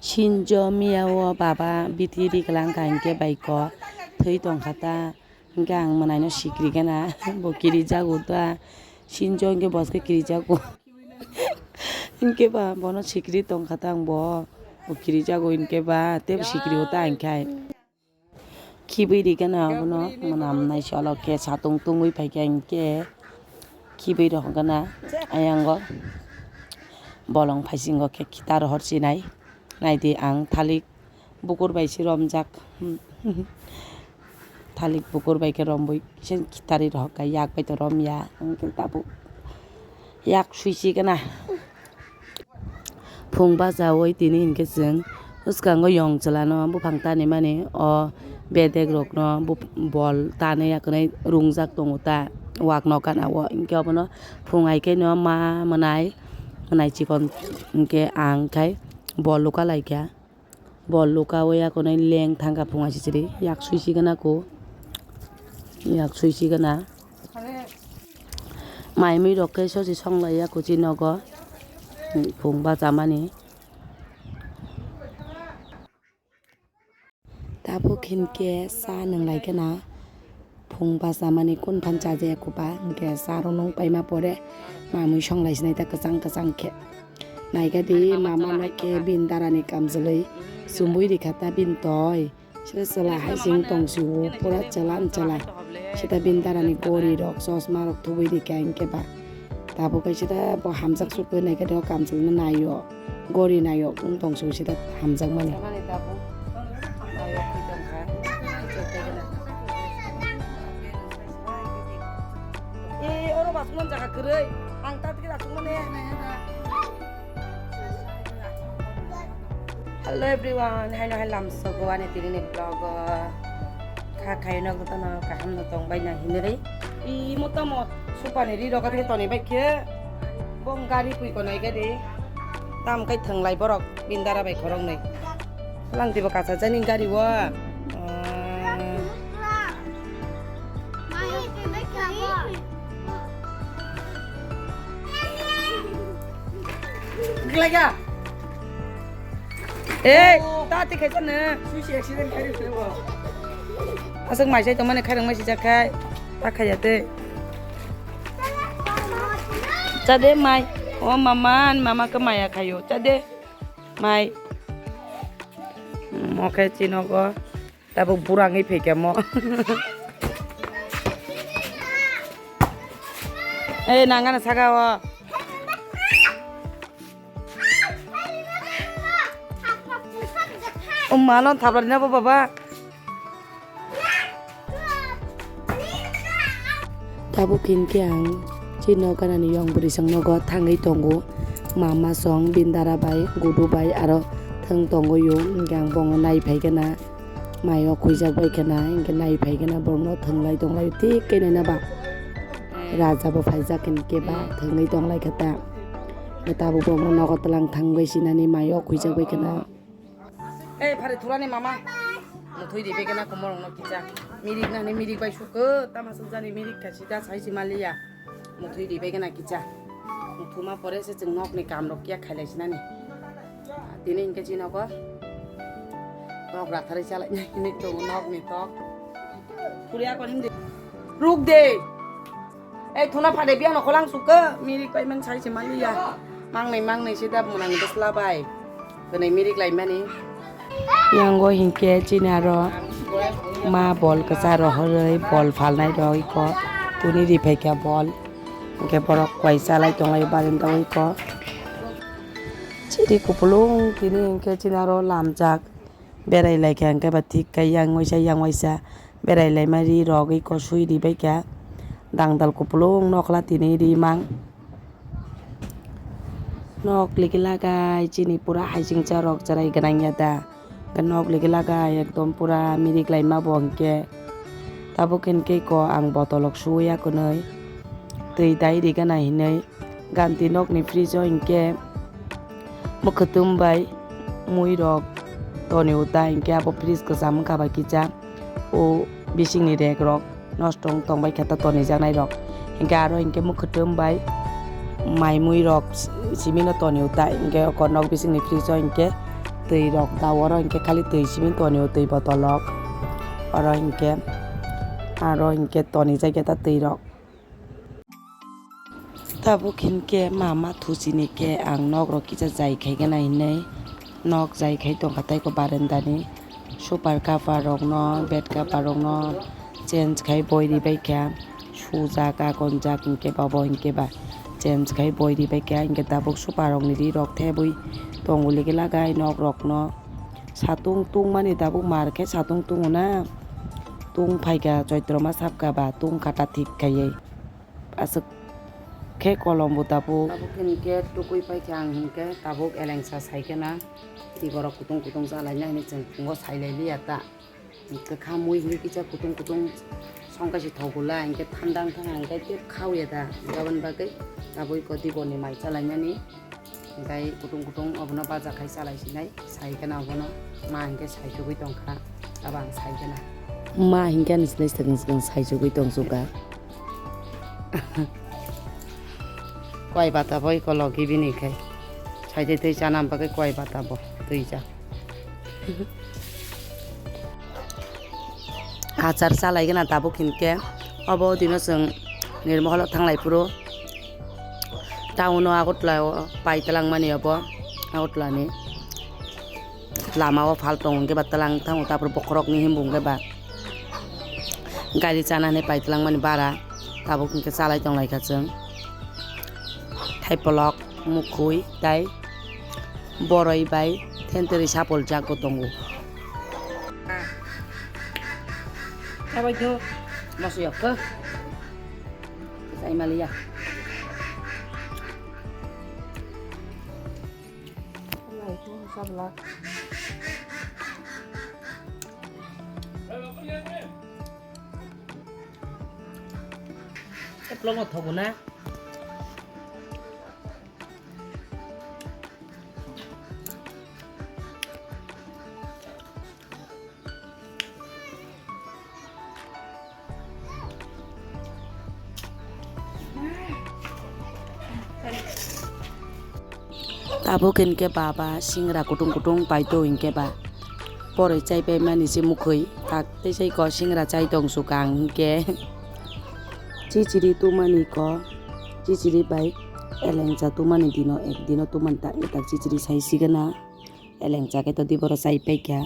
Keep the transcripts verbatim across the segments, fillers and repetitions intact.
Sinjo miya o baba biti ri kwlang kha hinkhe bai ko thwi tong kha ta. Hinkhe ang mwnaino sikri gana bo kiri jago ta. Sinjo hinkhe boske kiri jago. Hinkhe ba bono sikri tong kha ta ang bo. Bo kiri jago hinkhe ba tei sikri o ta hinkhe. Khibwi ri gana abono mwnam nai solo khe satung tungwi phaikha hinkhe khibwi rw gana ayang o bolong phaisingo khe khita rohor sinai naidi ang thalik bukur bai se romjak thalik bukur bai khe romwi kisa khitarwi rohor kha yak bai to romya hinkhe tabuk yak sui si gana. Phung bachaui tini hinkhe chwng bwskango yong chwlano buphang tanimani o bedek rokno bol tanwi akwrwi rungjak tongo ta wak nokana o hinkhe obono phung haikheno ma mwnai mwnai chikon hinkhe ang khai bol luka laikha. Bol lukaui akonwi leng thangkha phung aisisiri yak sui sigana ko yak sui sigana. Mai mui rok khe sosi songlai ya kuchi nogo phung bachamani. Tabuk hinkhe sa nwnglai kheno. Phung bachamani kun phan chajaya kuba hinkhe sa rw nung paima pore mamui songlai sinai ta kwchang kwchang khe. Naikha di mama no khe bini darani kamchwlwi chumui rikha ta bini toi. Sita chwla hai sing tong si o pura chwla chwla. Sita bini darani gori rok chosma rok thubui rikha hinkhe ba. Tabuk kaisa da bo hamjak sukwi naikhe de o kamchwlwino naio, gori naio wng tong sio sida hamjakmani. Eh, oro basukmani jaga kwrwi. Ang ta tike asukmani. Hello everyone, haino hai lamsogo ani tini ni vlog o. Kha khaino jotono kaham no tong bai na hinwi. I mo tamo supani ri rok tei toni bai khe bong gari pui konai gari. Tam kai thwnglai borok bini dara bai khoroknwi. Lang dibo kacha jani gari o. Ah. Gilaiya. Ei, ta ti khaisa na. Susi accident kari phirbo. Aswk mai sai tongmani khairang mai sijak khai. Ta khaiya tei. Chade mai. O mama, mama khe maya khayo. Chade. Mai. Mo khe chinogo. Tabuk burangwi phaikha mo. Ei, nangani saka o. O mano thabrani nabo baba. Tabuk hinkhe ang chini nok ganani yong bwrwi song nogo thangwi tongo. Mama song, bini dara bai, gudu bai aro thwng tongwi o. Hinkhe ang bono nai phaikhe na. Mai o khuijak bai khena, hinkhe nai phai khena borokno thwnglai tonglai thik khe naina ba. Raja bo phaijak hinkhe ba thwngwi tonglai khe ta. Tabuk borokno nogo twlang thangbai sinani mai o khuijak bai khena. Ei phari thulani mama. Muthwi di bai khena komorokno kisa. Mirik nani mirik bai sukho, tama sukjani mirik kha sida sai si maliya. Muthwi di bai gana kicha. Muthuma pore se chwng nokni kam rok kiya khailai sinani. Tini hinkhe chini nogo tok rathari chalai nai hinwi tongo nokni tok. Puri akon hindi. Ruk de. Ei thuna phade biya no kholang sukha mirik pai man sai se maliya. Mangnai mangnai se da munang bwsla bai. Kwnwi mirik laimani. Yango hinkhe chini aro ma bol kwcharo hwnwi bol phalnai rok iko tuni ri phaikha bol. Hinkhe borok koi chalai tonglai barenda o iko. Chiri kupulung tini hinkhe chini aro lamjak berai laikha hinkhe ba thik khe yang waisa yang waisa. Berai laima ri rogwi kosui ri baikha. Dangdal kupulung nokla tini ri mang. Nok ligi lagai chini pura haisingcha rok cherai gwnang ya da. Hwnkhe nok ligi lagai ekdom pura mirik laima bo hwnkhe. Tabuk hinkhe ko ang botolok suya kwnwi twi dai ri gana hinwi. Ganti nokni fridge o hinkhe mwkhwtwng bai mui rok tonwi uta hinkhe abo fridge kwcham wngkha bai kisa o bisingni rek rok nosto wng tongbai khe ta tonijaknai rok hinkhe aro hinkhe mwkhwtwng bai mai mui rok simi no tonwi uta hinkhe oko nok bisingni fridge o hinkhe twi rok da, oro hinkhe khali twi simi tonio, twi botol rok. Oro hinkhe aro hinkhe toni jageta twi rok. Tabuk hinkhe mama thuchini khe ang nok rok kisa jai khaigena hinwi nok jai khai tongkha tei ko barenda ni super cover rok no, bed cover rok no change khai boi ribai kha, sujak agonjak hinkhe ba bo hinkhe ba change khai boi ribai kha, hinkhe tabuk super rok ni ri rok thebwi tongwi ligi lagai nok rok no. Satung tungmani tabuk mar khe satung tungo na, tung phaikha choitro ma sapkha ba tung kata thik khaiwi. Aswk khe kolom bo tabuk. Tabuk khe hinkhe tukui paikha ang hinkhe tabuk elengsa saikhe na. Twi borok kutung kutung chalaina hinwi chwng phungo sailai liya ta. Kwkha mui hinwi kisa kutung kutung songkaisi thok gula hinkhe thanda wngkha hinkhe tei khawiya da. Aboni bagwi tabuk iko twi borni mai chalainani. Hinkhe kutung kutung obono baja khai chalai sinai. Saikhe na obono ma hinkhe saisugwi tongkha. Abo ang saikhe na. Ma hinkhe ani silai swkang swkang saisugwi tongsuka. Koi bata bo iko logi bini khai. Saide twi chana bagwi koi bata bo twi ja. Achar chalai gana tabuk hinkhe obo dino chwng nirmoholo thanglai phuru town o Agartala o pai twlang mani obo Agartala ni. Lama o phal tongo hwnkhe ba twlang thango, tapor bokhorok ni himbo hwnkhe ba gari chana hinwi pai twlang mani bara tabuk hwnkhe chalai tong lai kha chwng. Thaipolok, mukhwi tei boroi bai thentwrwi sapol jak bo tongo. Tabuk moso yok khe chai maliya. Eplong o thogo na. Tabuk hinkhe baba singra kutung kutung paito hinkhe ba poroi chaipai mani se mukhwi tak tei sai ko singra chai tong sukang hinkhe chichiri tumani ko chichiri bai elengcha tumani dino ek dino tumani tak tak chichiri sai sigana elengcha khe to diboro chaipai kha.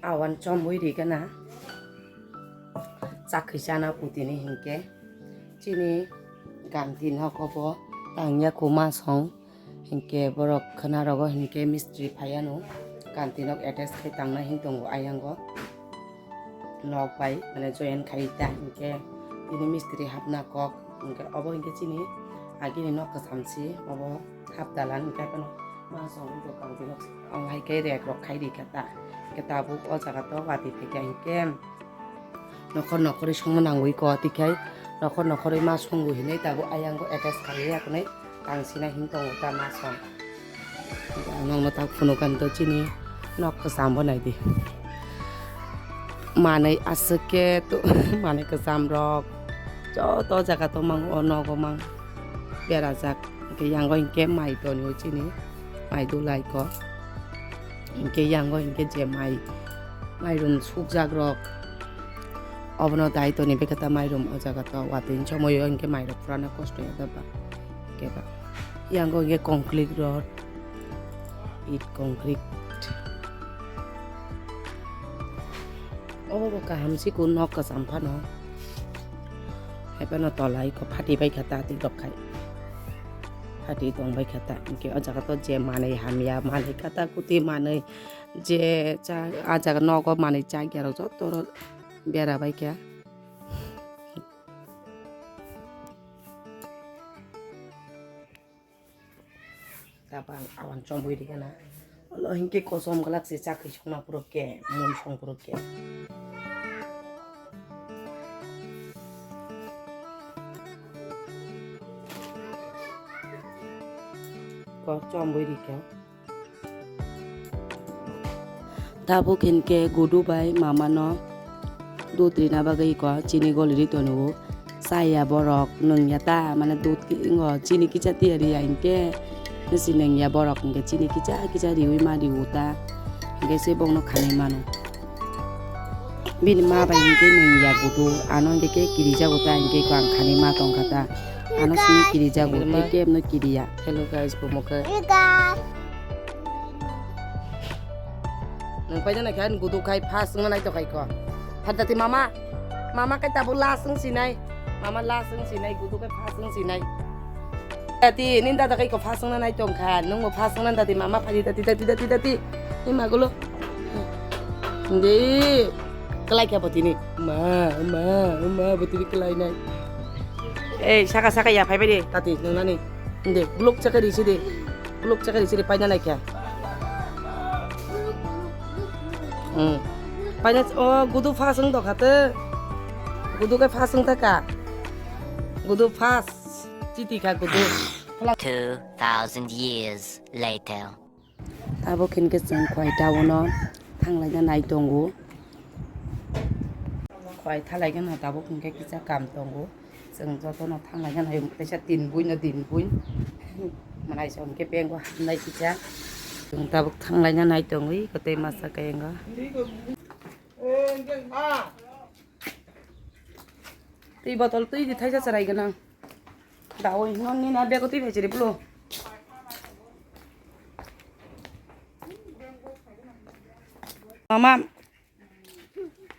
Awan chomwi rigana chakhi chana putini hinkhe chini ganti nogo bo tangya kuma song hinkhe borok khwna rogo hinkhe mistri phaiya no ganti nok attach khai tangna hin tongo ayango nok bai mane join khai ta hinkhe tini mistri hapna kok hinkhe obo hinkhe chini agini nok kwcham si obo hap dalan hinkhe bono. Ma song wngkha kanti nok, ang hai khe rek rok khai ri kha ta. Khe tabuk o jaga to watwi phai kha hinkhe nokhor nokhorwi songma nangwi ko, twi khai nokhor nokhorwi ma songwi hinwi tabuk ayang o attach khawi ya hinwi tang sina hin tongo ta ma song. Ang nokno tak phunukha to chini nok kwcham bo nai di. Manwi aswk khe to manwi kwcham rok joto jaga tongmang o nogo mang berajak. Hwnkhe yango hinkhe mai tonwi chini mai dulai ko. Hinkhe yango hinkhe je mai, mairum sukjak rok. Obono dai toni bekha ta mairum o jaga to watwi ni somoi o hinkhe mairok purana kosto ya da ba. Hinkhe ba yango hinkhe concrete rod, it concrete. Obo bo kaham sikon nok kwcham phano. Hai phano tola iko phati bai kha ta twi rok khai. Phati tong bai kha ta. Hinkhe o jaga to je manwi hamya, manwi kata kuti manwi je cha, a jaga nogo manwi chakya rok joto oro bera bai kha. Tabang awan chomwi rigana. Olo hinkhe kosom glak se chakri songna puro khe, mui song puro khe. Ko chomwi rikha. Tabuk hinkhe Gudu bai mamano dudh rina bagwi iko chini goli ri tongo. Chaya borok nwngya ta, mane dudh ki-, wngo chini kisa tiya riya hinkhe Si neng ya borok hingke chini kicha kicha riwi ma riwo ta, hingke se bokno khanai mano. Bini ma bai hingke neng ya gudu, ano hingke ke kirijago ta, hingke ko ang khanai ma tongkha ta. Ano simi kirijago, tei kebno kiriya. Hello guys, bo mokhe. Nang paida nai kha, gudu khai first wngna nai to khai ko. Phadati mama, mama kai tabuk last wng sinai, mama last wng sinai, gudu khai first wng sinai. Tati, nini dada kai ko first wngna nai tong kha, nwng bo first wngna tati, mama phai tati, tati, tati, tati. Ni magulo. Ndi, kelai kha botini. Ma, ma, ma, botini kelai nai. Ei, saka, saka ya phai bai de, tati, nwngnani. Ndi, buluk chakari si de. Buluk chakari si de, paina nai kha. Hmm. Paina, o, gudu first wng tong kha te. Gudu kai first wng ta ka. Gudu first. Chiti kha kudu. Two thousand years later. Tabuk hinkhe chwng khwai town-o thanglaina nai tongo. Khwai thalaigano tabuk hinkhe kisa kam tongo. Chwng jotono thanglaina nai teisa tin buino din bui. Manai song khe bank-o hapnai kisa. Chwng tabuk thanglaina nai tongwi kotoi masa khe wngkha. Twi botol twi di thaisa chwrai gwnang. Dawi nonni na bego twi phai chiri pulo. Mama.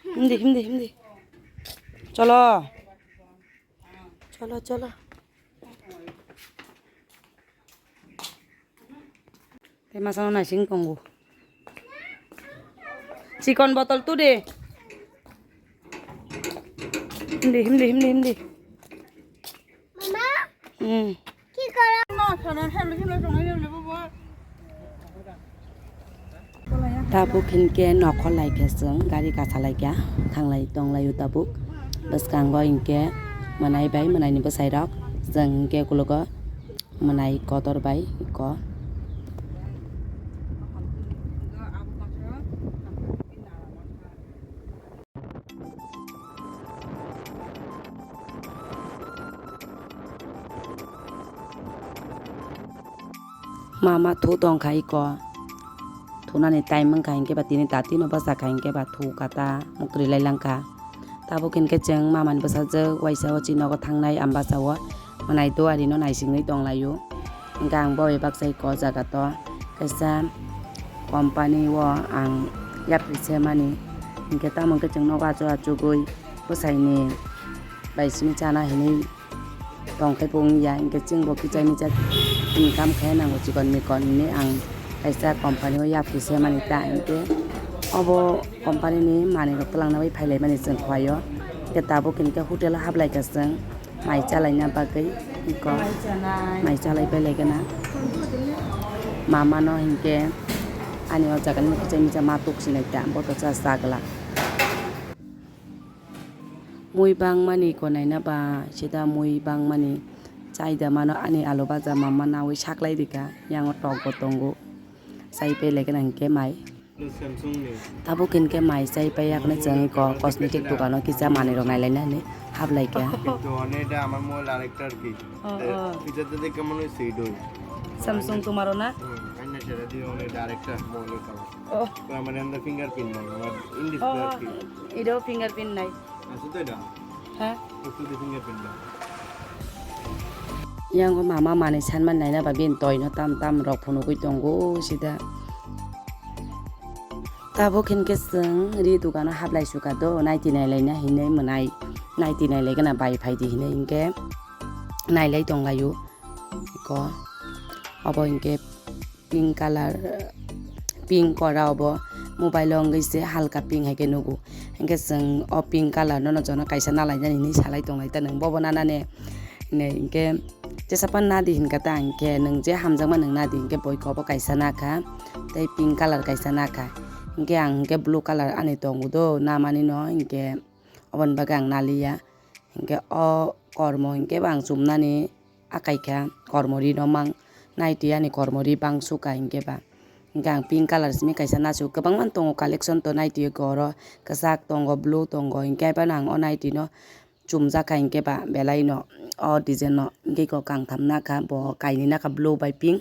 Hindi, hindi, hindi. Cholo. Cholo, cholo. Tei masa no naising tongo. Chikon botol tu de. Himdi, himdi, himdi, himdi. Mama. Hmm. Tabuk hinkhe nokhor laikha chwng, gari kacha laikha, thanglai tonglaio tabuk. Bwskango hinkhe mwnai bai mwnaini bwsairok, chwng hinkhe ukologo mwnai kotor bai ko. Mama thu tongkha iko. Thunani time wngkha hinkhe ba tini tatino bwsakha hinkhe ba thu kata muktri lai langkha. Tabuk hinkhe chwng mamani bwsajwk waisa o chini nogo thangnai Ambasa o mwnai duari no naisingwi tonglaio. Hinkhe ang bo bai baksa iko o jaga to kaisa company o ang yapri se mani. Hinkhe tamo hinkhe chwng nogo achuk achugwi bwsaini bai simi chana hinwi tongkhe bo wngya, hinkhe chwngbo kicha micha income khe nango chikon mikon hinwi ang kaisa company o yapri se mani ta hinkhe obo company ni manwi rok twlangna bai phailaimani chwng khlaio. Hinkhe tabuk hinkhe hotel o haplaikha chwng mai chalaina bagwi iko mai chalai bai laikha na mama no hinkhe ani o jaga ni kicha micha ma tuk sinai ta boto cha chagla. Mui bangmani konaina ba sida mui bangmani chaida mano ani alu baja mama nawi saklai rika yango tokbo tongo chai pai laikha hinkhe mai. Tabuk hinkhe mai chai pai yakno chwng iko cosmetic dukano kisa manwi rok nailaina hinwi hablai kha. কিন্তু অনেক এটা আমার মোবাইল আরেকটা আর কি। ও, ও। পিছাতে দেখে মনে হয় সেই ডই। স্যামসাং তোমারও না? হুম, আমি না সেটা দিয়ে অনেক এটা আরেকটা মোবাইল। ও। তো আমার এখানে ফিঙ্গারপ্রিন্ট নাই, আমার ইন ডিসপ্লে আর কি। এটাও ফিঙ্গারপ্রিন্ট নাই। আছে তো এটা? হ্যাঁ। একটু দিয়ে ফিঙ্গারপ্রিন্ট দাও। Yango mama manwi sanma naina ba bini toino tam tam rok phunugwi tongo sida. Tabuk hinkhe chwng ri dukano hablai suka do naiti nailaina hinwi mwnai naiti nailaigana bai phaidi hinwi hinkhe nailai tonglaio. Iko obo hinkhe pink colour, pink kora obo mobile o wngwi se halka pink hai khe nugo. Hinkhe chwng o pink colour no no jono kaisa nalainani hinwi salai tonglai ta nwng bobo nanane hinwi hinkhe jesa phano nadi hinkha ta hinkhe nwng je hamjakma nwng nadi hinkhe boiko obo kaisa nakha tei pink colour kaisa nakha hinkhe ang hinkhe blue colour ani tongo do namani no hinkhe oboni bagwi ang naliya hinkhe o kormo hinkhe bo ang chumnani. Akaikha kormori no mang naiti ani kormori bang suka hinkhe ba hinkhe ang pink colour simi kaisa nasu kwbangma tongo collection to naiti oro kwchak tongo blue tongo hinkhe aphano ang o naiti no chumjakha hinkhe ba belai no o design no hinkhe kok kangtham nakha bo kainwi nakha blue bai pink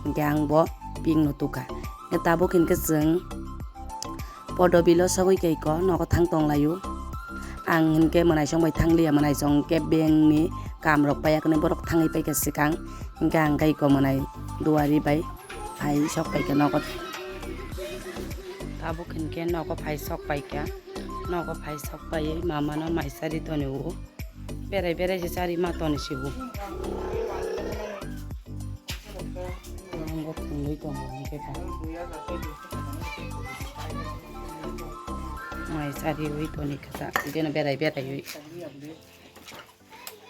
Hinkhe ang bo pink no tukha. Hinkhe tabuk hinkhe chwng Podobilo sogwi kaiko nogo thang tonglaio. Ang hinkhe mwnaisong bai thangliya, mwnaisong hinkhe bengni kamrok paiya kwnwi borok thangwi paikha swkang. Hinkhe ang kaiko mwnai duari bai phai sok paikha nogo. Tabuk hinkhe nogo phai sok paikha. Nogo phai sok paiwi mamano mai chari tonio. Berai berai se chari ma toni sibu. Ang bo thwngwi tongo hinkhe ba. Mai chari wi toni kha ta, beno berai berai wi.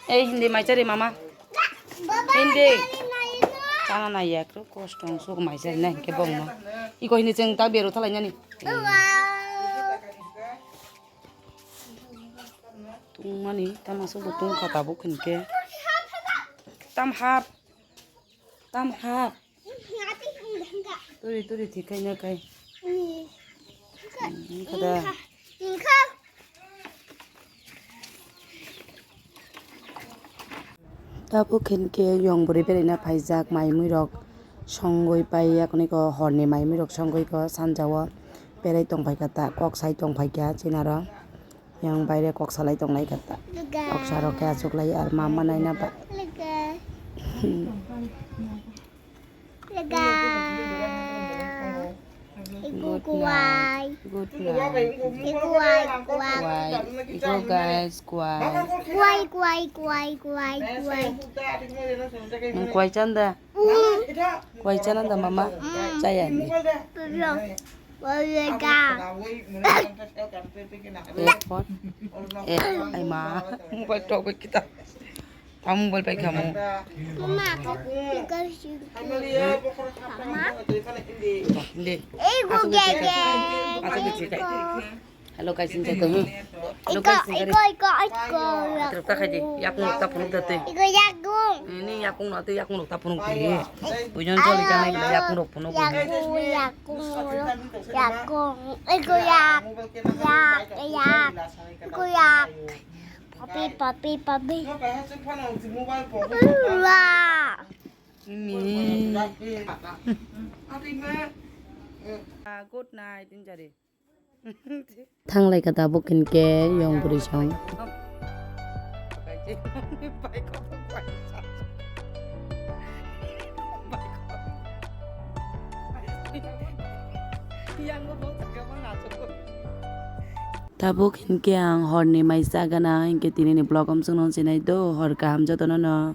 Ei hindi mai chari mama. Hindi. Chana nai yak ro kosto ang suk mai chari na hinkhe bongma. Iko hindi chwng ta beru thalai nani. Tungmani tama subo tungkha tabuk hinkhe. Tam hap. Tam hap. Turi turi thikhai na khai. Kada. Tabuk hinkhe yong bwrwi beraina phaijak, mai muirok songwi pai, yakni ko horni mai muirok songwi ko sanjao berai tongphai kha ta, kok sai tongphai kha chinaro. Yang baire kok salai tonglai kha ta. Kok sarok khe achuklai ar mama naina ba. Good night. Good night. Kwai. Iko guys, kwai. Kwai, kwai, kwai, kwai, kwai. Nung kwai chanda? Kwai chana da mama? Chaya ni. Eh, phone. Eh, ai ma. Mobile tok bai kita. Tam mobile pai kamu. Hindi. Hello guys, ini jatuh. Hello guys, ini jatuh. Iko, iko, iko, iko. Terus tak aja. Yakung tak punuk datu. Iko yakung. Ini yakung nanti yakung tak punuk deh. Pujon coli jangan gila yakung rok punuk. Yakung, yakung, yakung. Iko yak, yak, yak. Iko yak. Papi, papi, papi. Wah. Mi. Good night, injari. Thanglai kha tabuk hinkhe yong bwrwi song. Tabuk hinkhe ang horni mai chagana hinkhe tinini vlog om chwngno sinai do hor kaham jotono no.